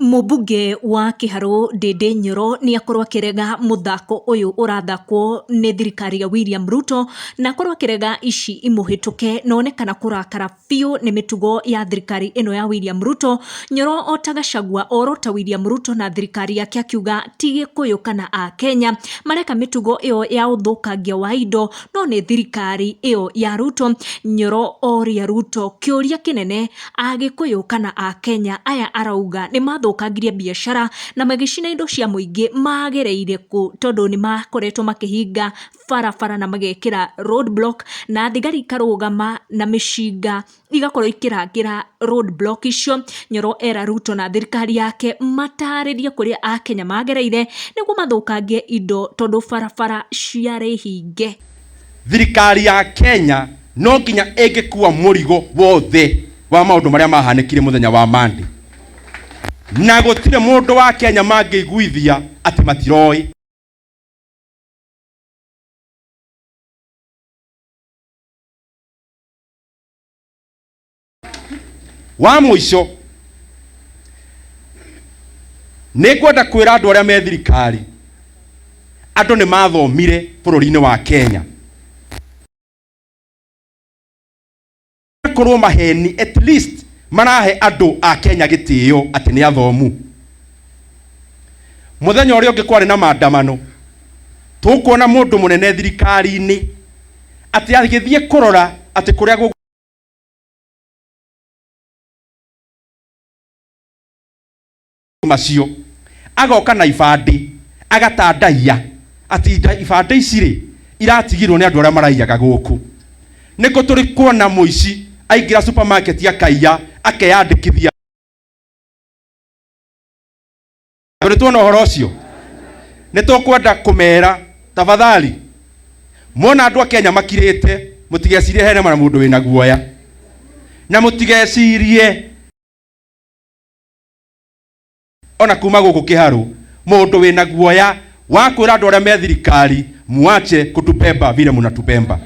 Mũmbunge wa Kĩharũ Ndindi Nyoro nĩ akorwo akĩrega mũthako ũyũ ũrathakwo nĩ thirikari ya William Ruto na akorwo akĩrega ici imũhĩtũke na onekana kũrakara biũ nĩ mĩtugo ya thirikari ĩno ya William Ruto. Nyoro o ta Gachagua oro ta William Ruto na thirikari yake akiuga ti Gĩkũyũ kana a Kenya mareka mĩtugo ĩyo ya ũthũkangia wa indo no nĩ thirikari ĩyo ya Ruto. Nyoro oria Ruto kĩũria kĩnene Agĩkũyũ kana a Kenya aya arauga nĩ mathũkangirie biacara na magĩcina indo cia mũingĩ magereire kũ tondũ nĩ makoretwo makĩhinga barabara na magekĩra road block na thigari ikarũgama na mĩcinga igakorwo ikĩrangĩra road block icio. Nyoro era Ruto na thirikari yake matarĩrie kũrĩa Akenya magereire nĩguo mathũkangie indo tondũ barabara ciarĩ hinge. Thirikari ya Kenya no nginya ĩngĩkua mũrigo wothe wa maũndũ marĩa mahanĩkire mũthenya wa Monday, na gũtirĩ mũndũ wa Kenya mangĩiguithia atĩ matiroĩ. Wa mũico, nĩ ngwenda kwĩra andũ arĩa me thirikari, andũ nĩ mathomire bũrũri-inĩ wa Kenya, korwo maheni at least marahe andũ a Kenya gĩtĩo atĩ nĩ athomu. Mũthenya ũrĩa ũngĩ kwarĩ na maandamano, tũkuona mũndũ mũnene thirikari-inĩ atĩ agĩthiĩ kũrora atĩ kũrĩa macio agoka na ibandĩ agatandaiya atĩ ibandĩ ici rĩ iratigirwo nĩ andũ arĩa maraiyaga gũkũ. Nĩkũ tũrĩ kuona mũici aingĩra supermarket akaiya akeyandĩkithia? Tũrĩ tuona ũhoro ũcio? Nĩ tũkwenda kũmera tafadhali, mwona andũ a Kenya makirĩte, mũtigecirie hena na mũndũ wĩna guoya, na mũtigecirie ona kuma gũkũ Kĩharũ mũndũ wĩna guoya wa kwĩra andũ arĩa me thirikari, muache kutupemba vile mnatupemba.